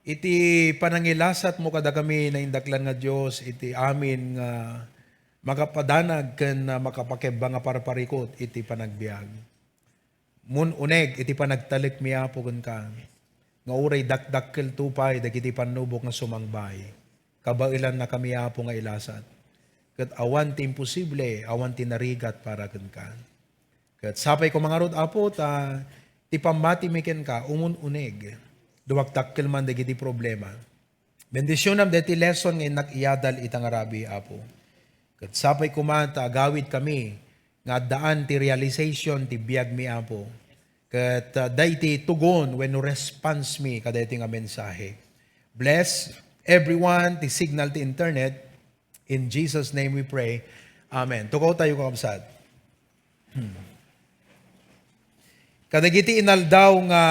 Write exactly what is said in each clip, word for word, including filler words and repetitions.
Iti panangilasatmo kadakami, naindaklan nga Dios, iti amin nga makapadanag ken makapakibbang nga parparikut iti panagbiag. Mun-uneg iti panagtalekmi, Apo, kenka, nga uray dakdakkelto pay dagiti pannubok nga sumangbay, kabaelannakami, Apo, nga ilasat. Ket awan ti imposible, awan ti narigat para kenka. Ket sapay koma ngarud, Apo, ta ti pammatimi kenka, umun-uneg, dakdakkel man dagiti problema. Bendisionam daytoy lesson nga innak iyadal ita nga rabii, Apo. Ket sapay koma ta agawidkami nga addaan ti realization ti biagmi, Apo. Ket, ah, daytoy tugon wenno response mi kadaytoy nga mensahe. Bless everyone, ti signal ti internet. In Jesus' name we pray. Amen. Tukaw tayo, kakabsat. Hmm. Kadagiti inaldaw nga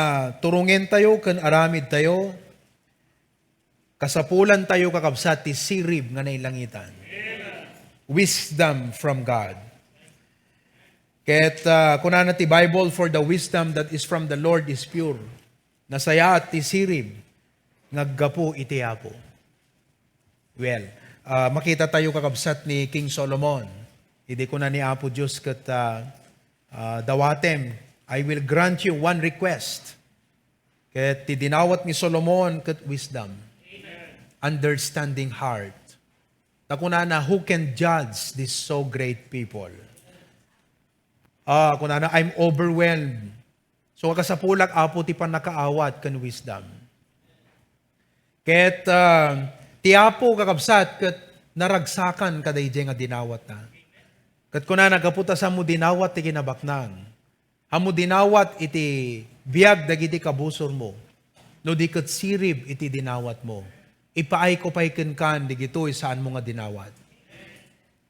turungentayo ken aramidtayo, kasapulantayo, kakabsat, ti sirib nga nailangitan. Wisdom from God. Ket, ah, kunana ti Bible, "For the wisdom that is from the Lord is pure." Nasayaat ti sirib nga aggapu iti Apo. Well, ah, makita tayo, kakabsat, ni King Solomon. Idi kuna ni Apo Dios ket, ah, ah, dawatem, "I will grant you one request." Ket ti dinawat ni Solomon ket wisdom, understanding heart. Ta kunana, "Who can judge this so great people?" Ah, kunana, "I'm overwhelmed." So, kasapulak, Apo, ti pannakaawat ken wisdom. Ket, ah, ti Apo, kakabsat, ket naragsakan kadaydiay nga dinawatna. Ket kunana, "Gapu ta saanmo dinawat ti kinabaknang, ammo dinawat iti biag dagiti kabusormo, no di ket sirib iti dinawatmo, ipaayko pay kenkan dagitoy saanmo nga dinawat."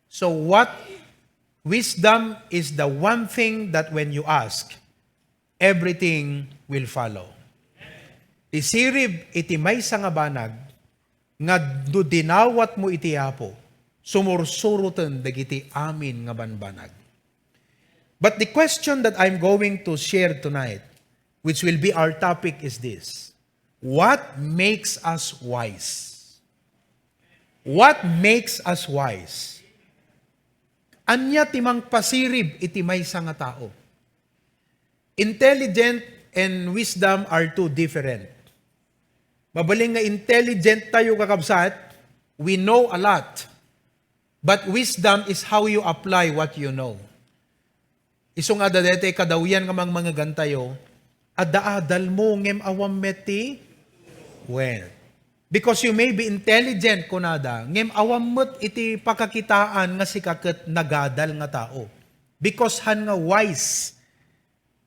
So what, wisdom is the one thing that when you ask, everything will follow. Ti sirib iti maysa nga banag, nga no dinawatmo iti Apo, sumursuroten dagiti amin nga banbanag. But the question that I'm going to share tonight, which will be our topic, is this. What makes us wise? What makes us wise? Ania ti mangpasirib iti maysa nga tao? Intelligent and wisdom are two different. Mabalin nga intelligent tayo, kakabsat, we know a lot. But wisdom is how you apply what you know. Isu nga adda daytoy kadawyan nga mangmangegan tayo, adda adalmo ngem awan met ti wen. Because you may be intelligent, kunada, ngem awan met iti pakakitaan nga sika ket nagadal nga tao. Because han nga wise,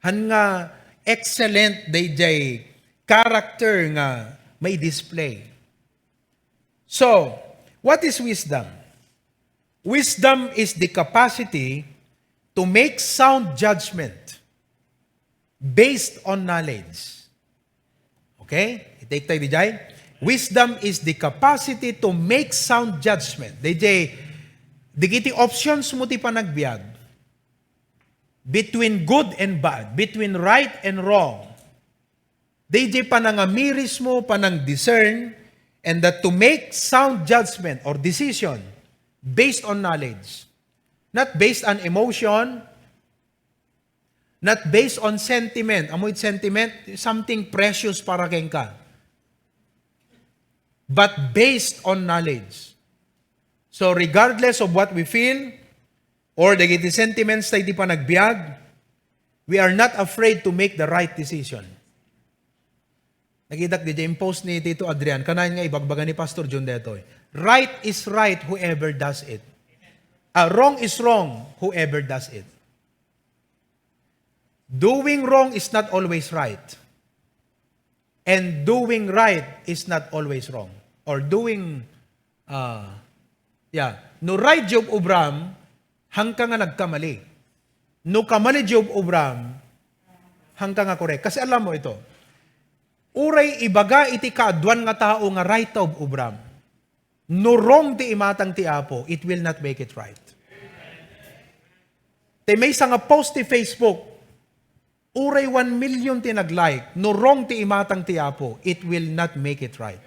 han nga excellent dayjay character nga may display. So, what is wisdom? Wisdom is the capacity to make sound judgment based on knowledge. Okay? I-take tayo dijay. Wisdom is the capacity to make sound judgment. Dijay, dagiti options mo ti panagbiag between good and bad, between right and wrong. Dayjay panangamiris mo, panang-discern, and that to make sound judgment or decision based on knowledge. Not based on emotion, not based on sentiment. Amoy sentiment, something precious para kenka. But based on knowledge. So regardless of what we feel, or dagiti sentiments tayo ti panagbiag, we are not afraid to make the right decision. Nakitak di im-post ni Tito Adrian, kanayon nga ibagbaga ni Pastor John detoy. Right is right whoever does it. Ah, wrong is wrong whoever does it. Doing wrong is not always right. And doing right is not always wrong. Or doing, ah, yeah. No right job obram, hangka nga nagkamali. No kamali job obram, hangka nga correct. Kasi alam mo ito, uray ibaga iti kaaduan nga tao nga right of obram. No wrong ti imatang ti Apo, it will not make it right. Ti maysa nga post ti Facebook, Uray one million ti nag-like, no wrong ti imatang ti Apo, it will not make it right.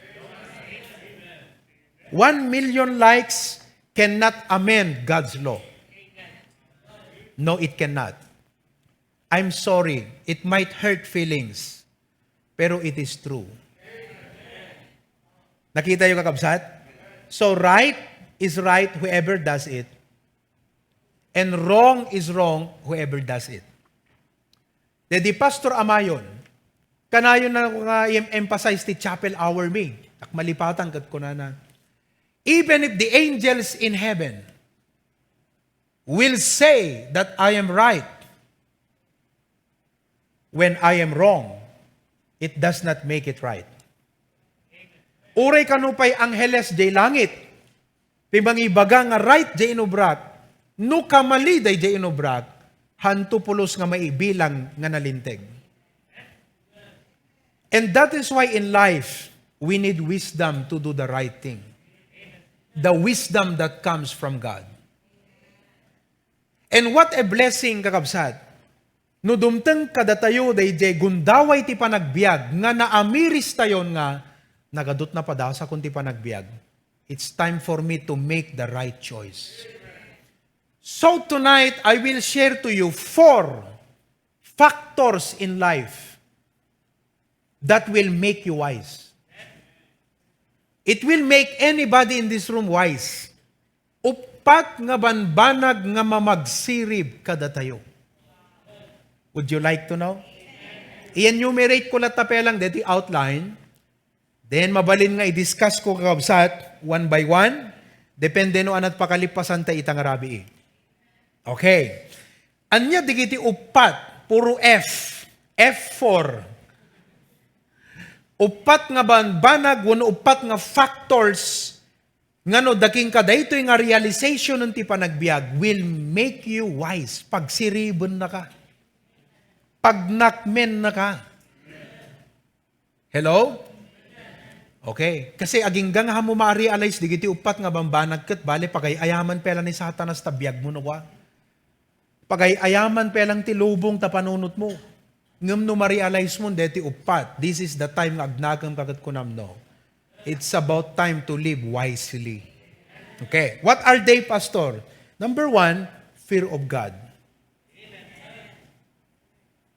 One million likes cannot amend God's law. No, it cannot. I'm sorry, it might hurt feelings, pero it is true. Nakita niyo, kakabsat? So, right is right whoever does it, and wrong is wrong whoever does it. Daydi Pastor Amayon, kanayon na nga i-emphasize ti chapel hour mi. Ak malipatan ket kunana, "Even if the angels in heaven will say that I am right when I am wrong, it does not make it right." Uray kano pay angheles jay langit ti mangibaga nga right jay inubrak, no kamali dayjay inubrak, hanto pulos nga maibilang nga nalinteg. And that is why in life, we need wisdom to do the right thing. The wisdom that comes from God. And what a blessing, kakabsat, no dumteng kadatayo dayjay gundaway ti panagbiag nga naamiristayon nga nagadut napadasakon ti panagbiag. It's time for me to make the right choice. So tonight, I will share to you four factors in life that will make you wise. It will make anybody in this room wise. Uppat nga banbanag nga mamagsirib kadatayo. Would you like to know? I-enumerate ko latta pay lang deti outline. Then, mabalin nga i-discuss ko, kakabsat, one by one. Depende no anat pakalipasan ta ita nga rabii. Okay. Ania digiti uppat? Puro F. F four. Uppat nga banbanag wenno uppat nga factors nga no daking kadaytoy nga realization ti panagbiag will make you wise. Pagsiribennaka. Pagnakmennaka. Hello? Okay. Kasi agingga nga hammo ma-realize digiti uppat nga banbanag ket bale pagay-ayaman pay la ni Satanas ta biagmo no kua. Pagay-ayaman pay lang ti lubong ta panunotmo. Ngem no ma-realize mo deti uppat, this is the time nga agnakem ka ket kunam no. It's about time to live wisely. Okay. What are they, Pastor? Number one, fear of God.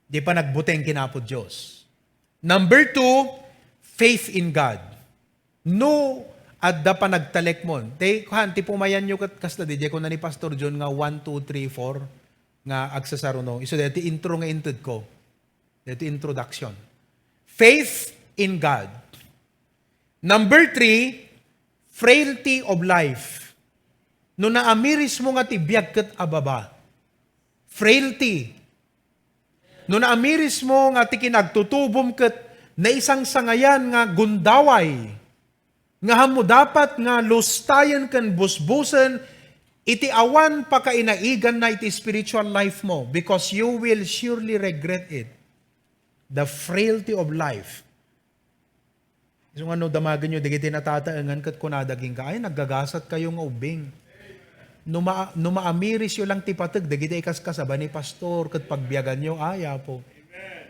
Di panagbuteng ken Apo Dios. Number two, faith in God. No adda panagtalekmon. Ti, kuan, ti pumayanyo ket kasta, di, di ko na ni Pastor John nga one, two, three, four nga agsasaruno. Isu dayta ti intro nga intedko. Dayta ti introduction. Faith in God. Number three, frailty of life. No naamirismo nga ti biag ket ababa. Frailty. No naamirismo nga ti kinagtutubom ket naisangsangayan nga gundaway, nga hammo dapat nga lustayen ken busbusen iti awan pakainaiganna iti spiritual life mo, because you will surely regret it. The frailty of life. Isu nga no damagenyo dagiti natataengan ket kunada kenka, "Ay, naggagasatkayo nga ubbing." No ma-, no maamirisyo lang ti pateg dagiti ikaskasaba ni pastor ket pagbiaganyo, ay, Apo.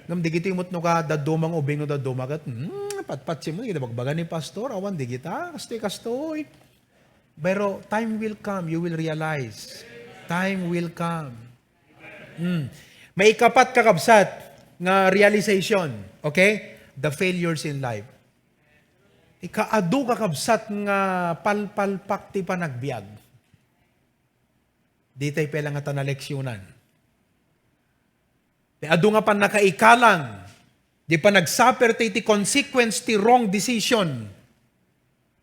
Ngem dagiti met no ka dadduma nga ubbing no dadduma ket, hmm, patpatsim dagiti bagbaga ni pastor, awan dagita, kastoy, kastoy. Pero time will come, you will realize. Time will come. Hmm. Maikapat, kakabsat, nga realization, okay? The failures in life. Ikaadu, kakabsat, nga palpalpak ti panagbiag. Ditay pay la nga ta naleksyonan. Ti adu nga pannakaikalang, di panagsuffer ti, ti consequence ti wrong decision.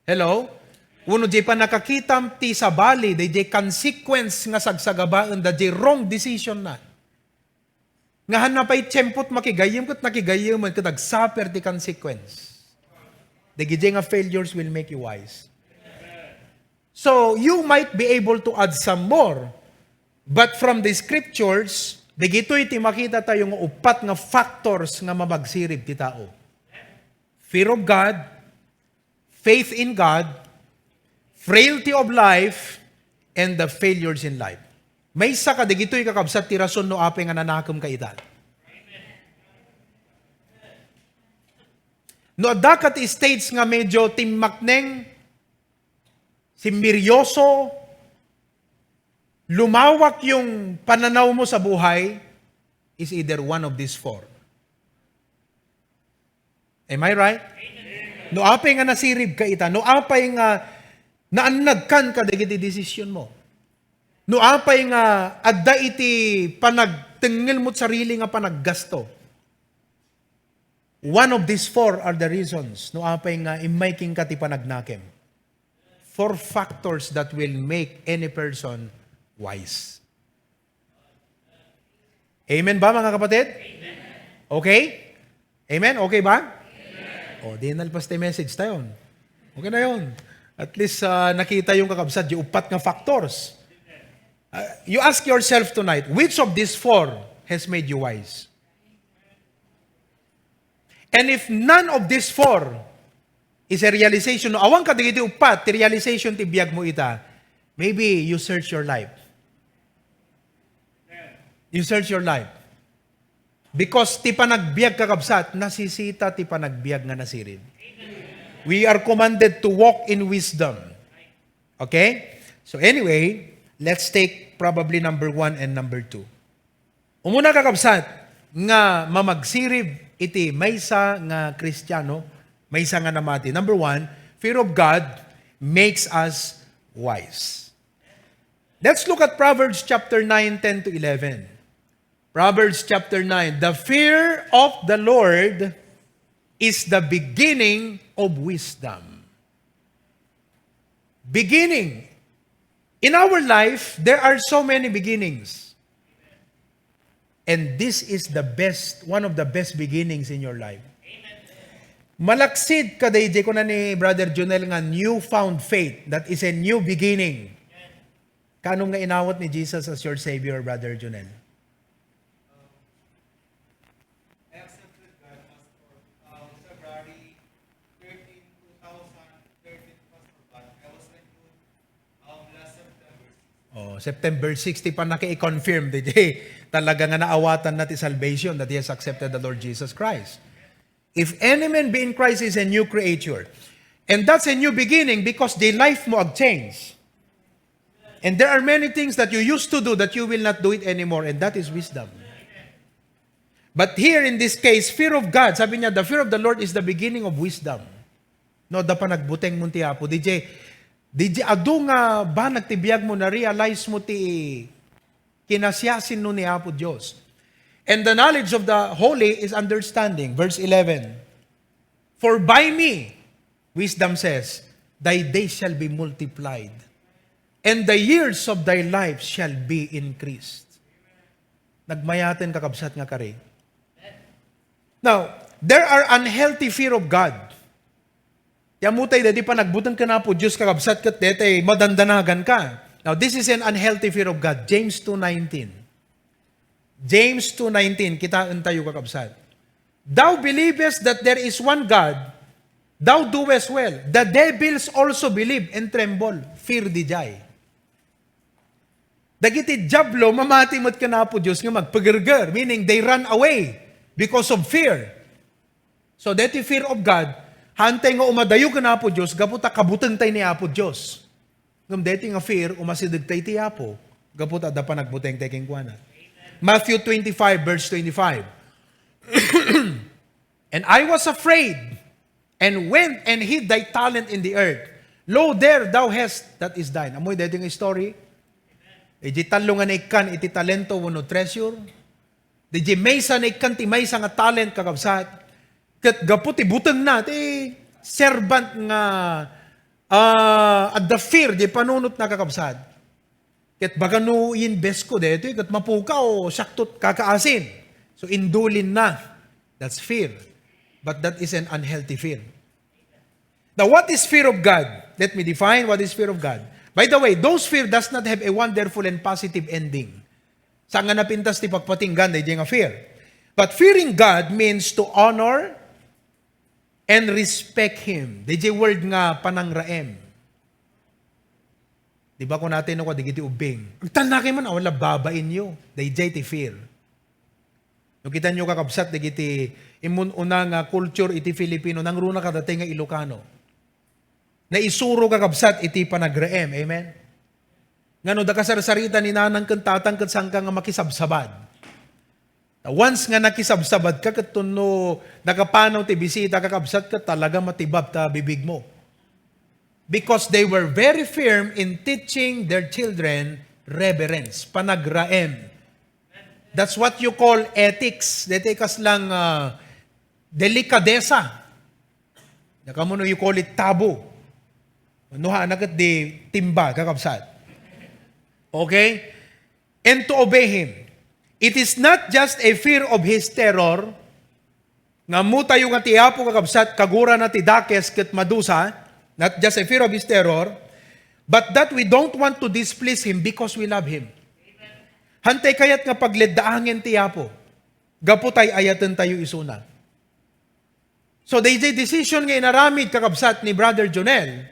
Hello? Wenno di pannakakitam ti sabali, di, di consequence nga sagsagabaen da di wrong decision na. Nga hanna pay tiempot makigayyem ket nakigayyemen ket agsuffer ti consequence. Dagiti nga failures will make you wise. So, you might be able to add some more. But from the scriptures, dagitoy ti makita tayo nga upat nga factors nga mamagsirib ti tao. Fear of God, faith in God, frailty of life, and the failures in life. Maysa kadagitoy, kakabsat, ti rason no apay nga nanakem ka ita. No adda ka ti stage nga medyo timmakneng, simberyoso, lumawak yung pananaw mo sa buhay, is either one of these four. Am I right? No apay nga nasirib ka ita, no apay nga naannadkan ka dagiti desisyon mo, no apay nga adda iti panagtengngel mo sarili nga panaggasto, one of these four are the reasons no apay nga immay kenka ti panagnakem. Four factors that will make any person wise. Amen ba, mga kapatid? Okay? Amen? Okay ba? O, di nalpas ti message tayon. Okay na yon. At least, ah, nakita yung kakabsat, yung upat nga factors. Ah, you ask yourself tonight, which of these four has made you wise? And if none of these four is a realization, no, awan kadagiti upat ti realization ti biag mo ita, maybe you search your life. You search your life. Because ti panagbiag, kakabsat, nasisita ti panagbiag nga nasirib. We are commanded to walk in wisdom. Okay? So anyway, let's take probably number one and number two. Umuna, kakabsat, nga mamagsirib iti maysa nga Kristiano, maysa nga namati. Number one, fear of God makes us wise. Let's look at Proverbs chapter nine, ten to eleven. Proverbs chapter nine, "The fear of the Lord is the beginning of wisdom." Beginning. In our life, there are so many beginnings. And this is the best, one of the best beginnings in your life. Malaksid ka, D J, kuna ni Brother Junel nga newfound faith. That is a new beginning. Kaano nga inawat ni Jesus as your Savior, Brother Junel? I accepted God as for, uh, February thirteen, two thousand thirteen, Pastor Pat. I was renewed, um, last September sixteen. Oh, September sixteen pa naki-confirm, D J. Talaga nga naawatan na ti salvation, that he has accepted the Lord Jesus Christ. "If any man be in Christ, is a new creature." And that's a new beginning because the life mo agchange. And there are many things that you used to do that you will not do it anymore, and that is wisdom. But here in this case, fear of God, sabi niya, "The fear of the Lord is the beginning of wisdom." No, da panagbuteng mo ti Apo. D J, D J, adu nga banag ti biag mo, na-realize mo ti kinasiasinno ni Apo Dios. "And the knowledge of the holy is understanding." Verse eleven, "For by me," wisdom says, "thy days shall be multiplied, and the years of thy life shall be increased." Nagmayaten, kakabsat, nga kari. Now, there are unhealthy fear of God. Ti ammotay, daydi panagbuteng ken Apo Dios, kakabsat, ket daytay madandanagan ka. Now, this is an unhealthy fear of God. James two nineteen. James two nineteen, kitaentayo, kakabsat. "Thou believest that there is one God, thou doest well. The devils also believe and tremble." Fear, D J. Dagiti Diablo, mamati met ken Apo Dios nga magpagerger, meaning they run away because of fear. So, deti fear of God, haantay nga umadayo ken Apo Dios, gapu ta kabutengtay ni Apo Dios. Ngem deti nga fear, umasidegtay ti Apo, gapu ta adda panagbutengtay kenkuana. Matthew twenty-five, verse twenty-five. "And I was afraid, and went and hid thy talent in the earth. Lo, there thou hast that is thine." Ammoy deti nga story? Iti tallo nga naikkan iti talento wenno treasure. Di maysa naikkan ti maysa nga talent, kakabsat. Ket gapu ti butengna, ti servant nga, ah, adda fear, di panunotna, kakabsat. Ket baga no i-invest ko daytoy, ket mapukaw, siakto ti kakaasin. So, indulinna. That's fear. But that is an unhealthy fear. Now, what is fear of God? Let me define what is fear of God. By the way, those fear does not have a wonderful and positive ending. Saan nga napintas ti pagpatinggan daydiay nga fear. But fearing God means to honor and respect Him. Daydiay word nga panangraem. Di ba, kunatay no kadagiti ubbing, "Agtannakay man, awan la babainyo." Daydiay ti fear. No kitanyo, kakabsat, dagiti immun-una nga culture iti Filipino, nangruna kadatayo nga Ilocano. Naisuro, kakabsat, iti panagraem. Amen? Nga no da kasarsarita ni nanang ken tatang, ket saanka nga makisabsabad. Once nga nakisabsabad ka, ket no nakapanaw ti bisita, kakabsat, ket talaga matibab ta bibig mo. Because they were very firm in teaching their children reverence, panagraem. That's what you call ethics. Deti kaslang, ah, delikadesa. Nakamuno, you call it taboo. No, ha, na ket di timba, kakabsat. Okay? And to obey him. It is not just a fear of his terror, nga ammota nga ti Apo, kakabsat, kagurana ti dakes ket madusa, not just a fear of his terror, but that we don't want to displease him because we love him. Hantay kayat nga pagleddaangen ti Apo, gapu ta ay-ayaten tayo isuna. So, dayjay decision nga inaramid, kakabsat, ni Brother Jonel,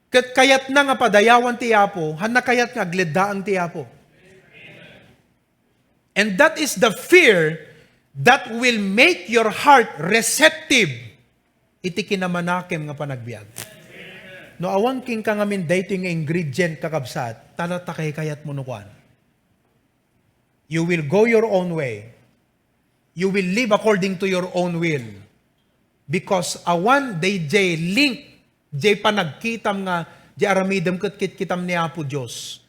ket kayatna nga padayawan ti Apo, hanna kayat nga agleddaang ti Apo. And that is the fear that will make your heart receptive iti kinamanakem nga panagbiag. No awan kenka ngamin daytoy nga ingredient, kakabsat, tala ta kaykayatmo no kuan. You will go your own way. You will live according to your own will. Because awan dayjay link, jay panagkitam nga, jay aramidem ket kitkitam ni Apo Dios.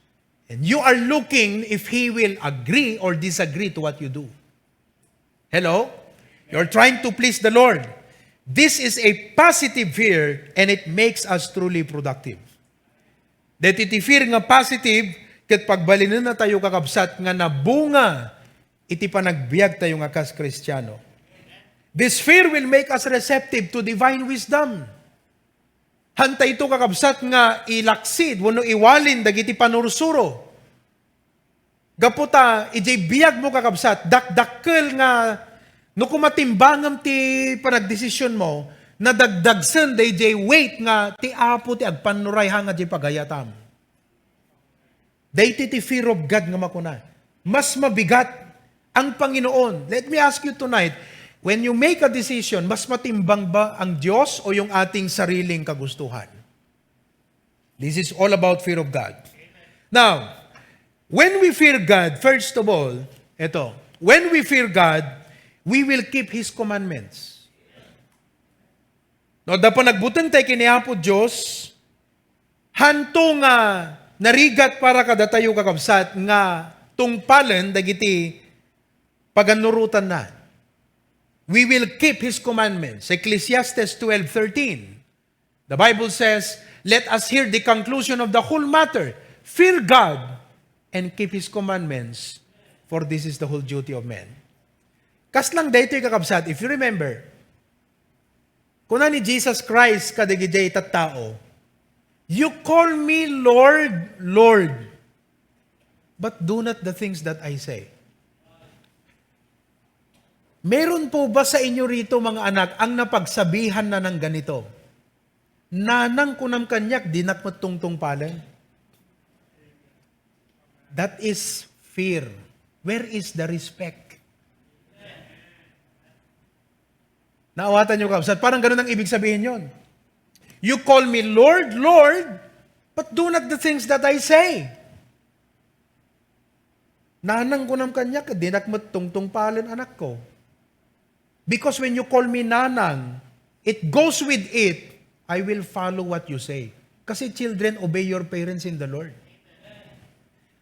And you are looking if He will agree or disagree to what you do. Hello? You're trying to please the Lord. This is a positive fear and it makes us truly productive. Deti ti fear nga positive, ket pagbalinennatayo, kakabsat, nga nabunga iti panagbiagtayo nga kas Kristiano. This fear will make us receptive to divine wisdom. Hantay ito, kakabsat, nga ilaksid wenno iwalin dagiti panursuro. Gapu ta, idiay biag mo, kakabsat, dakdakkel nga no kumatimbangem ti panagdesisyon mo, nadagdagsen daydiay weight nga ti Apo ti agpannuray ha nga diay pagayatam. Daytoy ti fear of God nga makuna, mas mabigat ang Panginoon. Let me ask you tonight, when you make a decision, mas matimbang ba ang Diyos o yung ating sariling kagustuhan? This is all about fear of God. Now, when we fear God, first of all, eto, when we fear God, we will keep His commandments. No, da panagbuteng tayo ken ni Apo Dios, hanto nga narigat para kadatayo, kakabsat, nga tungpalen dagiti pagannurotanna. We will keep His commandments. Ecclesiastes twelve thirteen. The Bible says, "Let us hear the conclusion of the whole matter. Fear God and keep His commandments, for this is the whole duty of man." Kaslang daytoy, kakabsat, if you remember, kuna ni Jesus Christ kadagiti tattao, "You call me Lord, Lord, but do not the things that I say." Meron po ba sa inyo rito, mga anak, ang napagsabihan na ng ganito? "Nanang, kunam kaniak, dinak met tungtungpalen." That is fear. Where is the respect? Naawatan niyo, kabsat? Parang ganun ang ibig sabihin yon. "You call me Lord, Lord, but do not the things that I say." "Nanang, kunam kaniak, dinak met tungtungpalen, anakko. Because when you call me nanang, it goes with it, I will follow what you say." Kasi children, obey your parents in the Lord.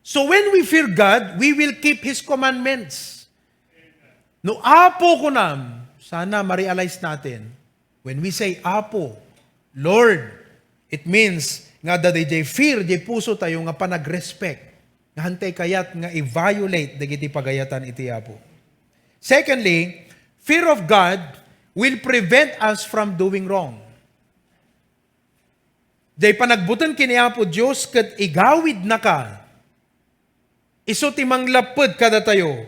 So when we fear God, we will keep His commandments. No Apo kunam, sana ma-realize natin, when we say Apo, Lord, it means nga adda dayjay fear, jay puso tayo nga panag-respect, nga hantay kayat nga i-violate dagiti pagayatan iti Apo. Secondly, fear of God will prevent us from doing wrong. Jay panagbuteng ken ni Apo Dios ket igawidnaka. Isu ti manglapped kadatayo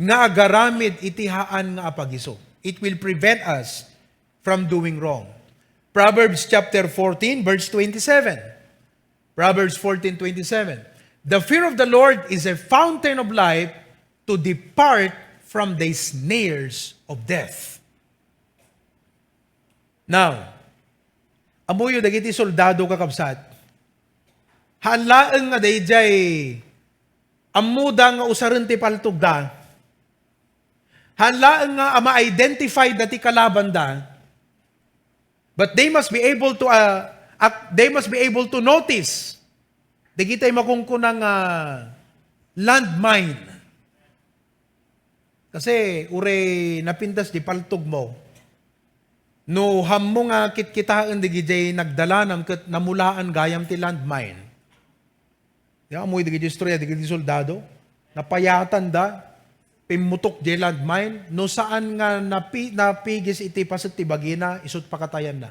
nga agaramid iti haan nga apagiso. It will prevent us from doing wrong. Proverbs chapter fourteen, verse twenty-seven. Proverbs fourteen twenty-seven. "The fear of the Lord is a fountain of life. To depart from the snares of death. Now, ammoyo dagiti soldado, kakabsat, haan laeng nga daydiay ammoda nga usaren ti paltogda, haan laeng nga ma-identify da ti kalabanda, but they must be able to, uh, ac-, they must be able to notice dagiti makunkuna nga landmine. Kasi uray napintas di paltogmo, no hammo nga kitkitaen dagiti nagdalanam ket namulaan gayam ti landmine. Ya, ammoyo dagiti istorya dagiti soldado, napayatanda, pimmutok di landmine, no saan nga napi-, napigis iti paset ti bagina, isut' pakatayanna.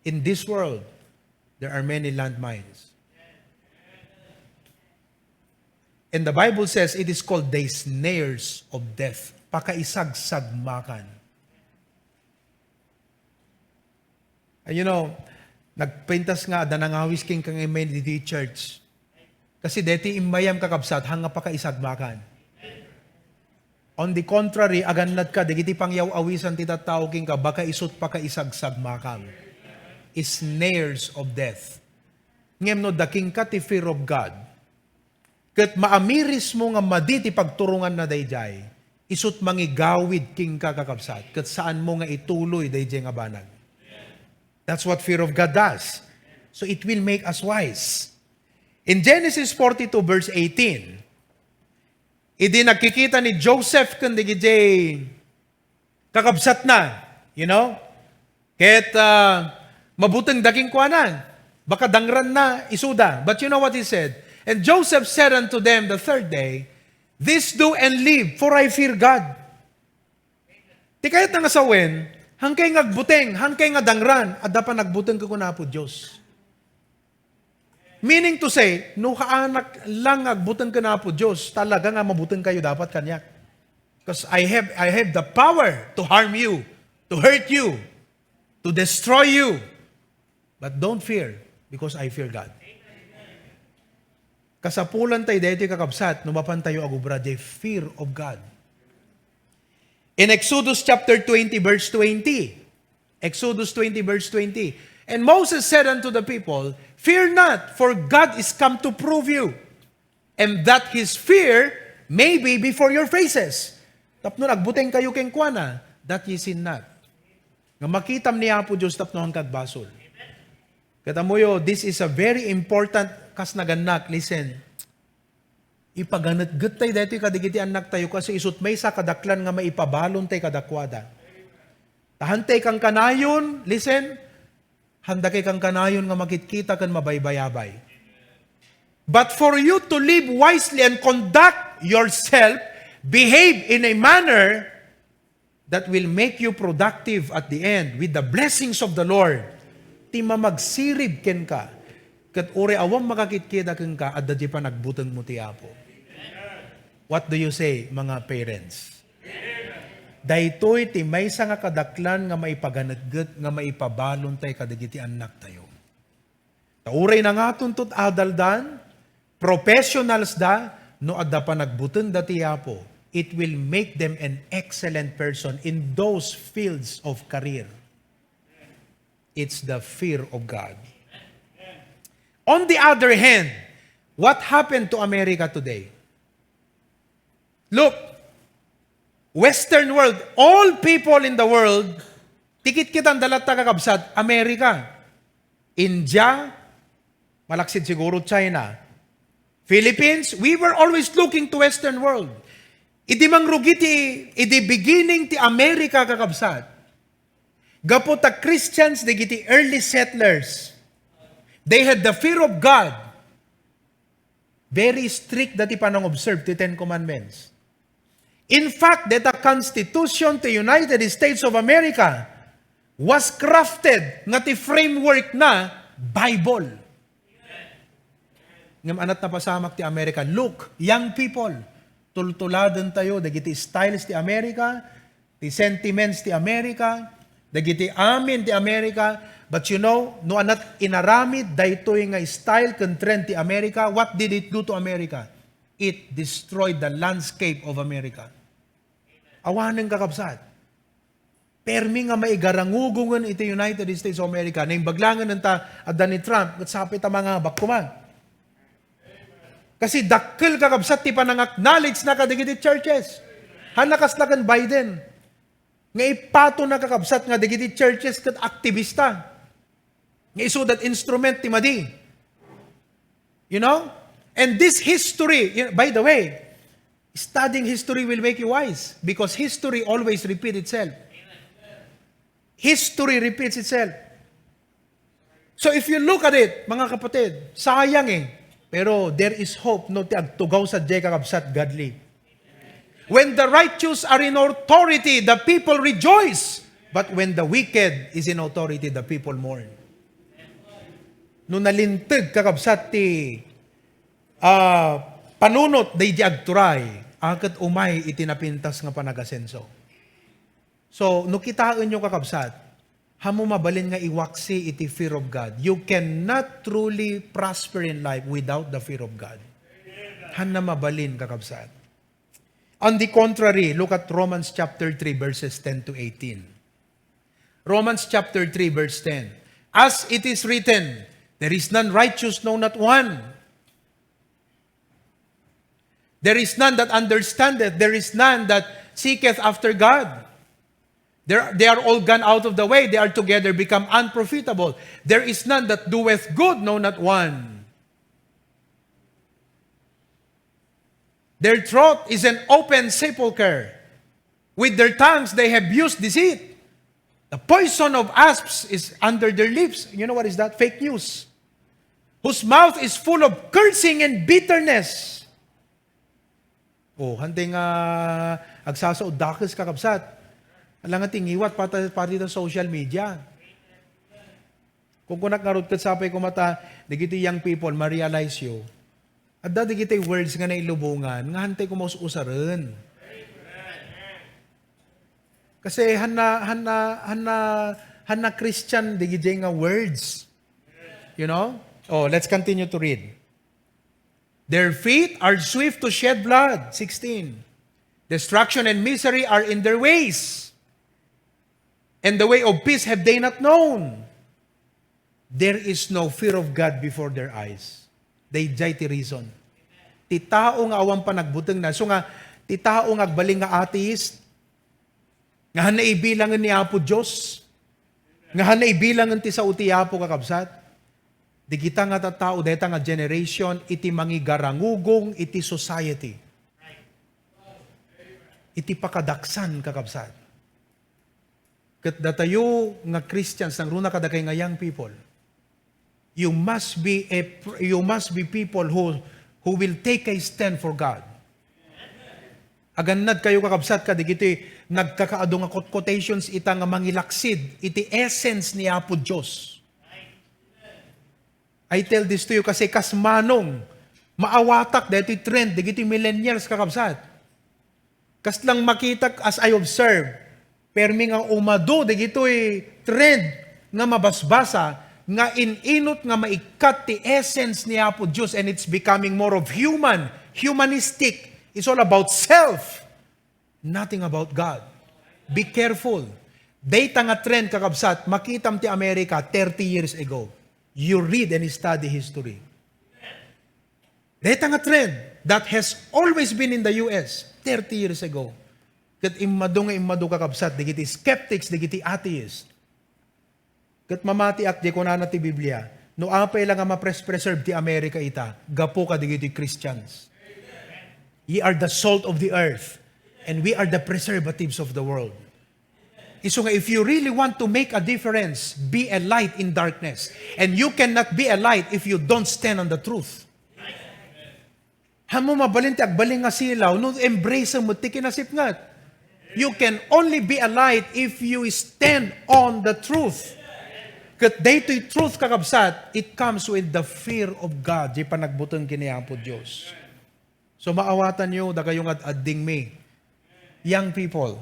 In this world, there are many landmines. And the Bible says it is called the snares of death. Pakaisagsagmakan. And you know, nagpintas nga adda nangawis kenka nga immay ditoy church. Kasi deti immayam, kakabsat, haan nga pakaisagmakan. On the contrary, agannadka dagiti pangyaw-awisan ti tattao kenka, baka isut' pakaisagsamakam. Snares of death. Ngem no adda kenka ti fear of God, ket maamirismo nga madi ti pagturonganna daydiay, isut' mangigawid kenka, kakabsat, ket saanmo nga ituloy daydiay nga banag. That's what fear of God does. So it will make us wise. In Genesis forty-two verse eighteen, idi nagkikita ni Joseph ken dagiti kakabsatna, you know, ket, ah, mabutengda kenkuana, baka dangranna isuda. But you know what he said? "And Joseph said unto them the third day, 'This do and live, for I fear God.'" Ti kayatna nga sawen, haankay nga agbuteng, haankay nga dangran, adda panagbuteng ken Apo Dios. Meaning to say, no haanak lang nga agbuteng ken Apo Dios, talaga nga mabutengkayo dapat kaniak. 'Cause I have, I have the power to harm you, to hurt you, to destroy you. But don't fear, because I fear God. Kasapulan tayo daytoy, kakabsat, no mapan tayo agubra diay fear of God. In Exodus chapter twenty, verse twenty. Exodus twenty, verse twenty. "And Moses said unto the people, 'Fear not, for God is come to prove you, and that his fear may be before your faces.'" Tapno agbutengkayo kenkuana, that ye sin not. Nga makitam ni Apo Dios tapno haanka agbasol. Ket ammoyo, this is a very important, kas nagannak, listen. Ipaganetget tayo daytoy kadagiti annak tayo, kasi isut' maysa kadaklan nga maipabalon tayo kadakuada. Ta haantay kankanayon, listen, haantay kankanayon nga makitkita ken mabaybayabay. But for you to live wisely and conduct yourself, behave in a manner that will make you productive at the end with the blessings of the Lord. Ti mamagsirib kenka, ket uray awan makakitkita kenka, adda diay panagbutengmo ti Apo. What do you say, mga parents? Daytoy ti maysa nga kadaklan nga maipaganetget, nga maipabalon tayo kadagiti annak tayo. Ta uray nangatunto ti adaldan, professionals da, no adda panagbutengda ti Apo, it will make them an excellent person in those fields of career. It's the fear of God. On the other hand, what happened to America today? Look, Western world, all people in the world, ti kitkitanda latta, kakabsat, America, India, malaksid siguro China, Philippines, we were always looking to Western world. Idi mangrugi ti, idi beginning ti America, kakabsat, gapu ta Christians dagiti early settlers, they had the fear of God. Very strict dati panang-observe ti Ten Commandments. In fact, deta Constitution ti United States of America was crafted nga ti framework na Bible. Ngem anat napasamak ti America. Look, young people, tultuladen tayo dagiti styles ti America, ti sentiments ti America, dagiti amin ti America. But you know, no anat inaramid daytoy nga style ken trend ti America, what did it do to America? It destroyed the landscape of America. Awanen, kakabsat. Permi nga maigarangugong iti United States of America. Naimbag laeng ta adda ni Trump, ket sapay ta mangabak koma. Kasi dakkel, kakabsat, ti panang-acknowledge na kadagiti churches. Hanna kasla ken Biden. Nga ipatona, kakabsat, nga dagiti churches ket aktibista. Nga isu dat instrument ti madi. You know? And this history, you know, by the way, studying history will make you wise because history always repeat itself. History repeats itself. So if you look at it, mga kapatid, sayang eh. Pero there is hope no ti agtugaw sadiay, kakabsat, godly. When the righteous are in authority, the people rejoice. But when the wicked is in authority, the people mourn. No nalinteg, kakabsat, ti, ah, panunot daydi agturay, a ket umay iti napintas nga panagasenso. So, no kitaenyo, kakabsat, hanmo mabalin nga iwaksi iti fear of God. You cannot truly prosper in life without the fear of God. Hanna mabalin, kakabsat. On the contrary, look at Romans chapter three, verses ten to eighteen. Romans chapter three, verse ten. As it is written, "There is none righteous, no, not one. There is none that understandeth, there is none that seeketh after God. They're, they are all gone out of the way, they are together become unprofitable. There is none that doeth good, no, not one. Their throat is an open sepulchre. With their tongues they have used deceit. The poison of asps is under their lips." You know what is that? Fake news. "Whose mouth is full of cursing and bitterness." Oh, hantay nga agsasaod dakes, kakabsat. Ala nga ti ngiwat pata, pati ta social media. Kung kunak ngarud ket sapay koma ta, dagiti young people, ma-realize yo, adda dagiti words nga nailubongan, nga hantay koma us-usaren. Kasi hanna, hanna, hanna, hanna Christian dagiti nga words. You know? Oh, let's continue to read. "Their feet are swift to shed blood." Sixteen. "Destruction and misery are in their ways. And the way of peace have they not known. There is no fear of God before their eyes." Daydiay ti reason. Ti tao nga awan panagbutengna. So nga, ti tao nga agbalin nga atheist, nga hanna ibilangen ni Apo Dios, nga hanna ibilangen ti sao ti Apo, kakabsat, dagita nga tattao, dayta nga generation, iti mangigarangugong iti society. Iti pakadaksan, kakabsat. Ket datayo nga Christians, nangruna kadakay nga young people, you must be a pr-, you must be people who, who will take a stand for God. Agannad kayo, kakabsat, kadagiti nagkakaadu nga quote-, quotations ita nga mangilaksid iti essence ni Apo Dios. I tell this to you kasi kas manong maawatak daytoy trend dagiti millennials, kakabsat. Kaslang makitak as I observe, permi nga umadu dagitoy trend nga mabasbasa nga in-inut nga maikkat ti essence ni Apo Dios, and it's becoming more of human, humanistic. It's all about self, nothing about God. Be careful. Dayta nga trend, kakabsat, makitam ti America thirty years ago. You read and study history. Dayta nga trend that has always been in the U S thirty years ago. Ket immadu nga immadu, kakabsat, dagiti skeptics, dagiti atheist. Ket mamatiak, di kunana ti Biblia, no apay la nga mapres-preserve ti America ita, gapu kadagiti Christians. Ye are the salt of the earth, and we are the preservatives of the world. Isu nga, if you really want to make a difference, be a light in darkness. And you cannot be a light if you don't stand on the truth. Hanmo mabalin ti agbalin nga silaw no embrace met ti kinasipnget. You can only be a light if you stand on the truth. Ket daytoy truth, kakabsat, it comes with the fear of God, di panagbuteng ken ni Apo Dios. So, maawatanyo, dakayo nga ad-addingmi. Young people,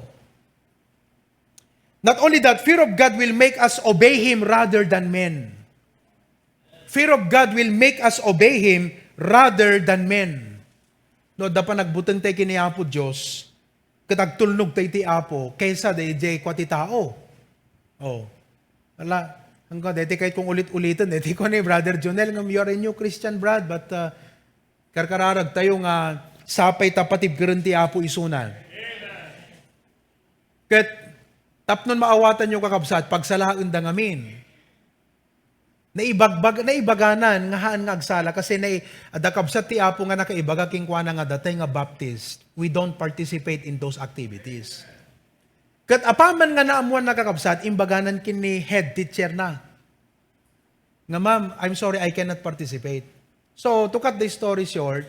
not only that, fear of God will make us obey Him rather than men. Fear of God will make us obey Him rather than men. No, adda panagbuteng tayo ken ni Apo Dios, Ket agtulnog ta iti Apo, kaysa daydiay kua ti tao. Oh. Ala, angka, deti kayat kong ulit-uliten, deti kua ni Brother Jonel, ngem, "You are a new Christian, Brad, but, uh, karkararag tayo nga sapay ta patibkeren ti Apo isuna." Ket, tapnon maawatanyo, kakabsat, pagsalaen da ngamin. Naibagbag-, naibaganan nga haan nga agsala kasi nai-, adda kabsat ti Apo nga nakaibaga kenkuana nga datay nga Baptist, we don't participate in those activities. Ket apaman nga naammuan na, kakabsat, imbaganan ken ni head teacher na nga, "Ma'am, I'm sorry, I cannot participate." So, to cut the story short,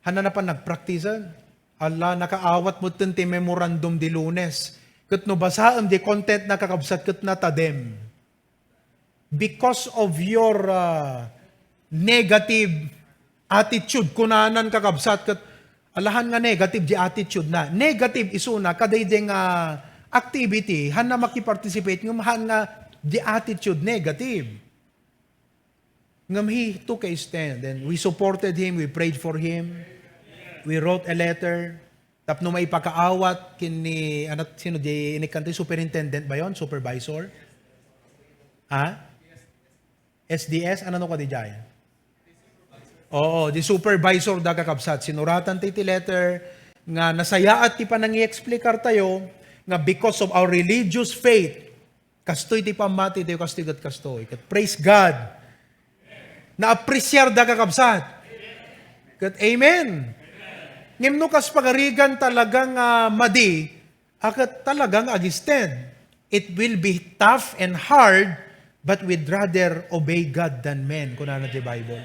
haan na pan nagpraktisan. Ala, nakaawat metten ti memorandum di Lunes. Ket no basaem di content na, kakabsat, ket natadem. Because of your, uh, negative attitude, kunanan, kakabsat, ket alahan nga negative di attitude na. Negative isuna, kadaydi nga activity, haan na makiparticipate, ngem haan nga di attitude, negative. Ngem he took a stand, and we supported him, we prayed for him, we wrote a letter, tapno maipakaawat ken ni, ano, sino di inikkan ti superintendent ba yon? Supervisor? Ha? S D S? Ano no ka di jay? Oo, di supervisor da, kakabsat. Sinuratan ti, ti letter nga nasayaat ti panangi-explicar tayo nga because of our religious faith, kastoy ti pammati tayo, kastoy ket kastoy. Ket praise God. Naapresiar da, kakabsat. Ket amen. Ngem no kas pagarigan talagang, ah, madi, a ket talagang ag-stand. It will be tough and hard, but we'd rather obey God than men, kunana ti Bible.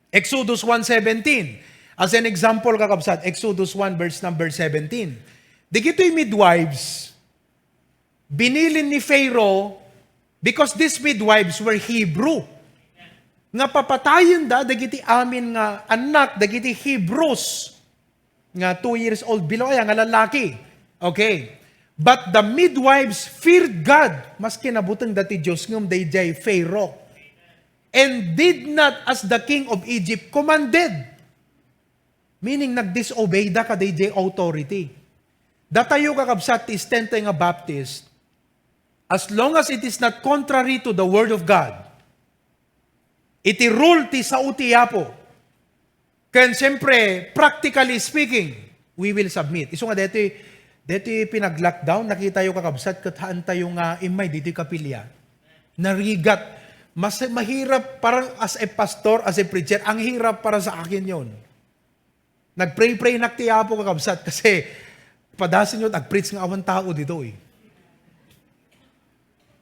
Exodus one seventeen. As an example, kakabsat, Exodus one, verse number seventeen. Digitoy midwives, binilin ni Pharaoh, because these midwives were Hebrew, nga papatayenda dagiti amin nga annak dagiti Hebrews nga two years old below, aya nga lalaki. Okay. But the midwives feared God, maski nabutengda ti Dios ngem daydiay Pharaoh, and did not as the king of Egypt commanded. Meaning, nag-disobey da kadaydiay authority. Datayo, kakabsat, ti stand tayo nga Baptist, as long as it is not contrary to the Word of God, iti rule ti sao ti Apo, ken, siyempre, practically speaking, we will submit. Isu nga deti, deti pinag-lockdown, nakitayo, kakabsat, ket haan tayo nga immay ditoy kapilya. Narigat. Mas mahirap, parang as a pastor, as a preacher, ang hirap para sa akin yon. Nag-pray-pray nak ti Apo, kakabsat, kasi padasen yon, ag-preach nga awan tao ditoy.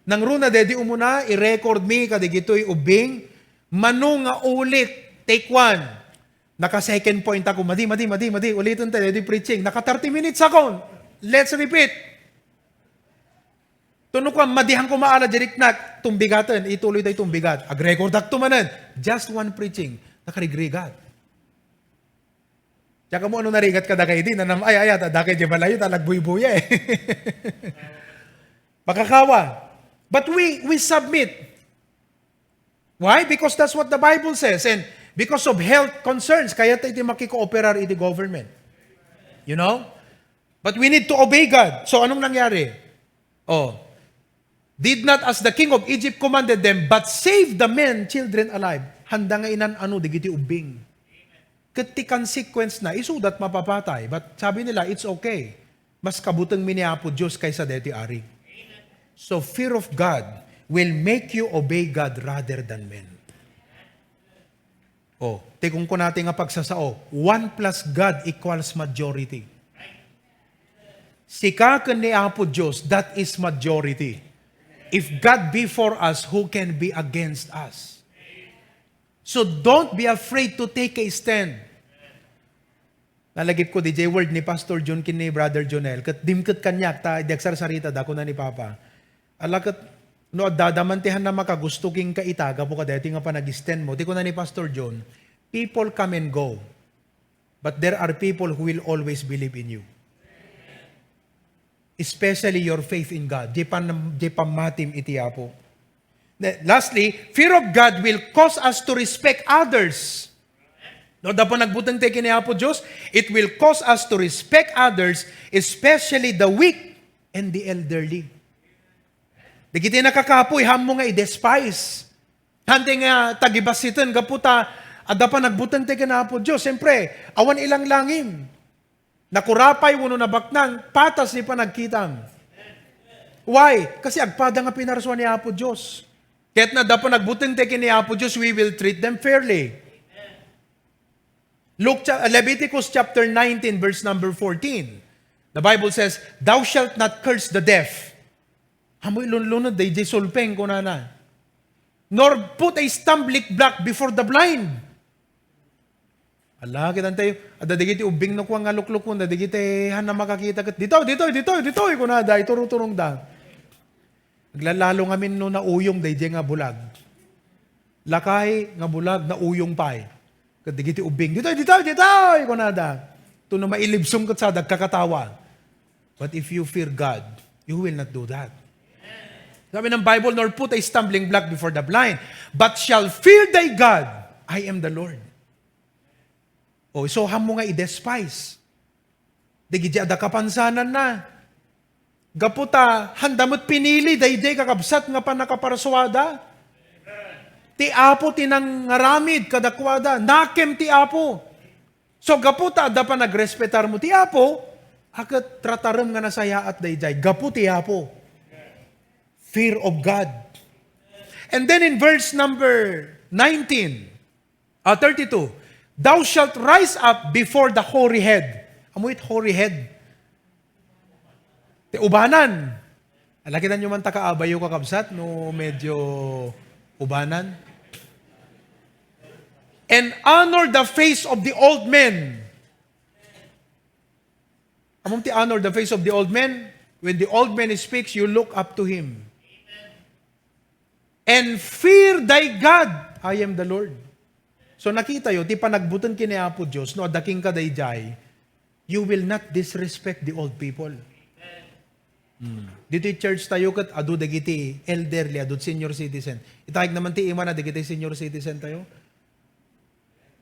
Nangruna, dedi umuna, i-record mi kadigitoy ubbing, mano nga ulit, take one. Naka second point ako, madi, madi, madi, madi, uliten tayo, dedi preaching. Naka thirty minutes ako. Let's repeat. Tuno ko, madihan ko maala, jeriknak, tumbigaten, ituloy tayo tumbigat. Ag-record ak tumanen. Just one preaching. Nakarigrigat. Diak ammo ano narigat kadakay idi, nanam-, ay, ay, ata dakay di balayo, ta nagbuybuya eh. Makakawa. But we, we submit. Why? Because that's what the Bible says. And because of health concerns, kayat iti makikooperar iti government. You know? But we need to obey God. So, anong nangyari? Oh. Did not as the king of Egypt commanded them, but save the men children alive. Handa nga inan-ano digiti ubbing. Ket ti consequence na, isudat mapapatay. But sabi nila, "It's okay. Mas kabuteng mi ni Apo Dios kaysa deti ari." So, fear of God will make you obey God rather than men. Oh, ti kunkunati nga pagsasao, one plus God equals majority. Sika ken ni Apo Dios, that is majority. If God be for us, who can be against us? So don't be afraid to take a stand. Nalagip ko, D J, word ni Pastor John ken ni Brother Jonel, ket dimket kaniak, ta idi agsarsarita da, kuna ni Papa, "Ala ket, no adda man ti haan a makagusto kenka ita, gapu kadaytoy nga panag-stand mo," ti kuna ni Pastor John, "People come and go, but there are people who will always believe in you." Especially your faith in God. Di pan-, di pammatim iti Apo. Ne-, lastly, fear of God will cause us to respect others. No, adda panagbutengtayo ken ni Apo Dios, it will cause us to respect others, especially the weak and the elderly. Dagiti nakakapuy, haanmo nga i-despise. Haantayo nga tagibassiten gapu ta adda panagbutengtayo ken Apo Dios. Siyempre, awan ilanglangim. Nakurapay wenno nabaknang, patas ti panagkitam. Why? Kasi agpada nga pinarsua ni Apo Dios. Ket no adda panagbutengtayo ken ni Apo Dios, we will treat them fairly. Luke cha-, Leviticus chapter nineteen, verse number fourteen. The Bible says, "Thou shalt not curse the deaf." Amoy lunlunod, dayjay sulpeng, kunana. "Nor put a stumbling block before the blind." Ala, kitantayo, adda dagiti ubbing no kua nga luklukon, adda dagiti han a makakita ket, "Ditoy, ditoy, ditoy, ditoy," kunada, ituruturongda. Aglalalo ngamin no nauyong dayjay nga bulag. Lakay nga bulag, nauyong pay. Ket dagiti ubbing, "Ditoy, ditoy, ditoy," kunada. Tuno mailibsum ket sa dagkakatawa. But if you fear God, you will not do that. Sabi ng Bible, "Nor put a stumbling block before the blind, but shall fear thy God. I am the Lord." O, isu, haanmo nga i-despise dagiti adda kapansananna. Gapu ta, haanda met pinili dayjay kakabsat nga pannakaparsuada. Ti Apo ti nangaramid kadakuada. Nakem ti Apo. So, gapu ta adda panagrespetarmo ti Apo, a ket tratarem nga nasayaat dayjay. Gapu ti Apo. Fear of God. And then in verse number nineteen, ah, thirty-two, "Thou shalt rise up before the hoary head." Amoy it hoary head? Ti ubanan. Ala, kitanyo man ta kaabayo, kakabsat, no medyo ubanan. "And honor the face of the old men." Ammom ti honor the face of the old men? When the old man speaks, you look up to him. "And fear thy God. I am the Lord." So, nakitayo, ti panagbuteng ken ni Apo Dios, no adda kenka dayjay, you will not disrespect the old people. Hmm. Ditoy church tayo ket adu dagiti elderly, adu senior citizen. Itayeg naman ti imana dagiti senior citizen tayo.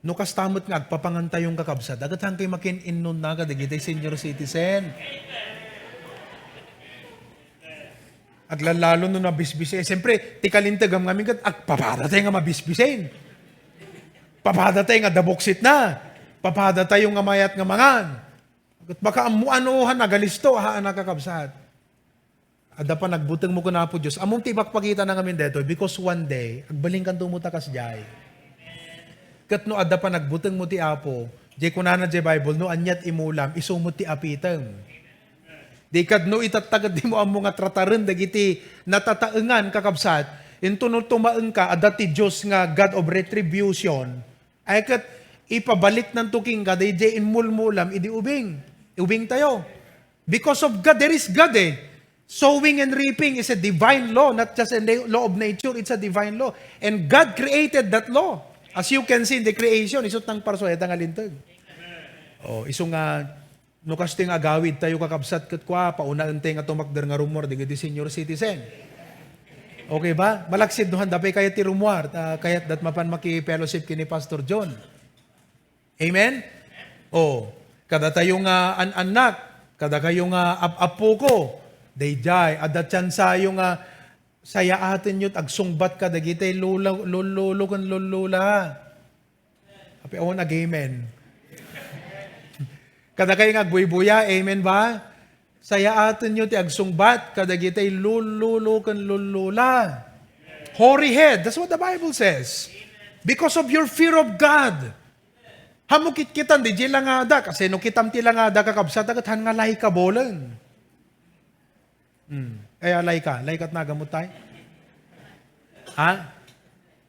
No kasta met nga agpapangantayon, kakabsat, a ket haankayo makin-innonna kadagiti senior citizen. Aglalalo no nabisbis-, eh, siyempre, ti kalintegam ngamin ket agpapadatayo nga mabisbisen. Papadatayo nga adda buksitna. Papadatayo nga mayat nga mangan. Ket baka ammo ano han agalisto, haan a, kakabsat. Adda panagbutengmo ken Apo Dios. Ammom ti ipakpakitana ngamin daytoy, because one day, agbalinkanto met a kasdiay. Ket no adda panagbutengmo ti Apo, diay kunana diay Bible, "No aniat imulam, isu met ti apitem." Di kad no itatta ket dimo ammo nga trataren dagiti natataengan, kakabsat, inton no tumaengka, adda ti Dios nga God of retribution, ay ket ipabaliknanto kenka daydiay immulmulam idi ubing. Ubingtayo. Because of God, there is God eh. Sowing and reaping is a divine law, not just a na-, law of nature, it's a divine law. And God created that law. As you can see in the creation, isut nang parsuaya nga linteg. Oh, isu nga, no kastoy nga agawidtayo, kakabsat, ket kua, paunaentayo nga tumakder nga rummuar dagiti senior citizen. Okay ba? Malaksid no haanda pay kayat ti rummuar, ta kayatdat mapan maki-fellowship ken ni Pastor John. Amen? Oh, kadatayo nga an-annak, kadakayo nga ap-appuko, daydiay, adda tiansayo nga sayaatenyo ti agsungbat kadagiti lolo, lolo, lolo ken lolola. Apay awan ag-amen. Kadakayo nga agbuybuya, amen ba? Sayaatenyo ti agsungbat kadagiti lolo ken lolola. Hoary head, that's what the Bible says. Because of your fear of God. Haanmo kitkitan, daydiay langada, kasi no kitam ti langada, kakabsat, ket haan nga likabulen. Hmm. Ay, alay ka. Alay ka, nagamot tayo. Ha?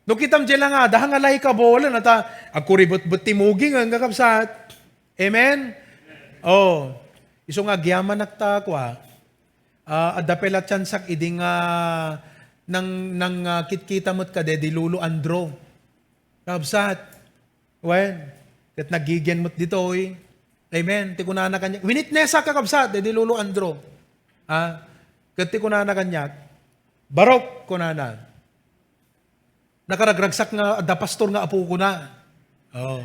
No kitam diay langada, haan nga likabulen, ta agkuribetbet ti muging, kakabsat. Amen? Oh. Isu nga agyamanak ta, kua, ah, adda pay la tiansak idi nga nang, nang, ah, kitkita met kadi di Lolo Andro. Kakabsat. Wen, ket naggigian met ditoy. Amen. Ti kunana kaniak, winitnessak, kakabsat, daydi Lolo Andro. Ha? Ket ti kunana kaniak, "Barok," kunana. "Nakaragragsak nga adda pastor nga apokona." Oh.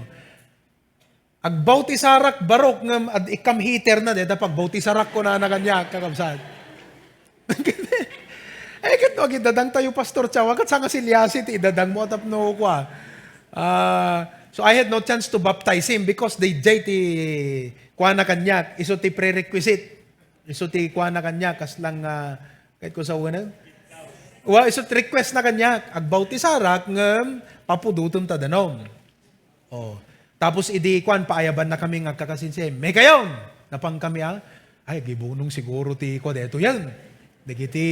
Agbautisarek barok ngem ad-, ikkam heater na, deta pagbautisarek ko na kaniak, kakabsat. Eh, ket no, agidadang tayo, Pastor Chao, ket saan nga silyasi ti idadang mo tapno kua. Ah, so I had no chance to baptize him because they jay ti kuana kaniak, isu ti prerequisite. Isu ti kuana kaniak, kaslang, ah, kahit ko sa una. Wa, isu ti request na kaniak, agbautisarek ngem papudotem ta danum. Oh. Tapos idi kuan, paayabanna kami nga agkakasinsin. Mekayon! Napan kami, ah, ay, gibunong siguro ti kua detoyen. Dagiti,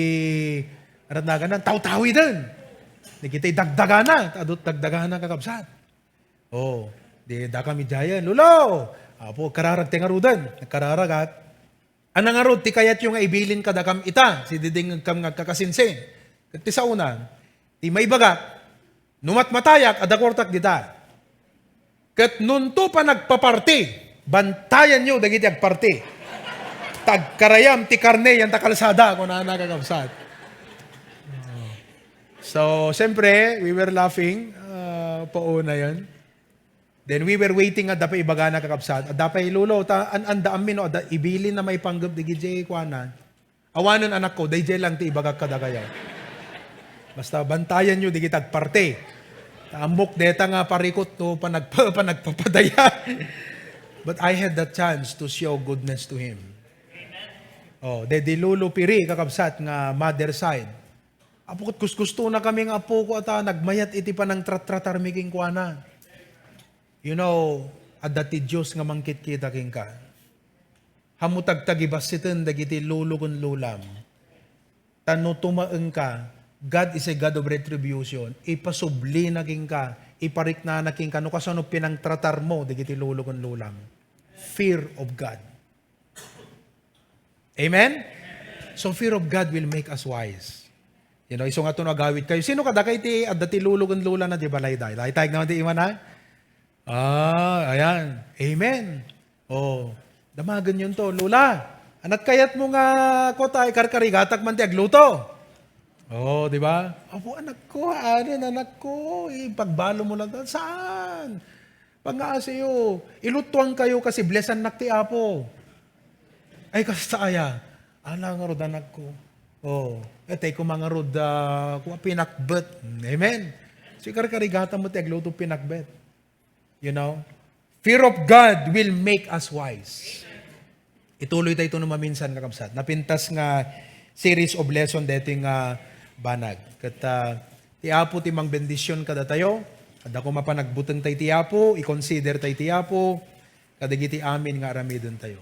arat naganan, tawtawiden. Dagiti dagdagana, adut dagdagana, kakabsat. Oh, di da kami jayen. Lolo! Apo, kararag ti ngaruden. Nagkararag at, "Ania ngarud ti kayatyo nga ibilin kadakam ita?" Sididingngegkam nga agkakasinsin. Ket ti saona, ti maibagak, no matmatayak, adda kuartak dita. Ket nunto panagpaparti, bantayanyo dagiti agparti. Ta agkarayam ti karne yan ta kalsada, kunana, kakabsat. So, siyempre, we were laughing, ah, pauna yan. Then we were waiting, adda pay ibagana, kakabsat. Adda pay, "Lolo, ta, an-, anda amin, no? Adda ibilin na maipanggep dagiti kuana." "Awanen, anakko, daydiay lang ti ibagak kadakayo. Basta bantayanyo dagiti agparti. Ta ammok deta nga parikut no panagpa-, panagpapadaya." But I had the chance to show goodness to him. Oh, daydi Lolo Piri, kakabsat, nga mother side. Apo, ket gusgustona kami nga apoko ata nagmayat iti panangtratratarmi kenkuana. You know, adda ti Dios nga mangkitkita kenka. Ammo tagtagibassiten dagiti lolo ken lolam. Ta no tumaengka, God is a God of retribution. Ipasublina kenka, ipariknana kenka, no kasano pinangtratarmo dagiti lolo ken lolam. Fear of God. Amen? So, fear of God will make us wise. You know, isu nga to no agawid kayo. Sino kadakay ti adda ti lolo ken lola na di balay da? Laytayag naman ti ima na? Ah, ayan. Amen. Oh, damagen yun to. "Lola, anat kayat mo nga, kota, ikarkarigatak man ti agluto?" Oh, di ba? "Apo, anak ko, anen, anak ko, ipagbalo mo lang." "Saan? Pangaasiyo, ilutuan kayo kasi blessannak ti Apo." "Ay, kasta aya?" "Ala ngarud, anak ko. Oh, etay ko mangarud, ah, kua, pinakbet." Amen. So, ikarkarigatan mo ti agluto pinakbet. You know? Fear of God will make us wise. Ituloy tayo ito no maminsan, kakabsat. Napintas nga series of lesson dito nga banag. Ket, ah, ti Apo ti mangbendisyon kadatayo. Adda koma panagbuteng tayo ti Apo, i-consider tayo ti Apo, kadagiti amin nga aramiden tayo.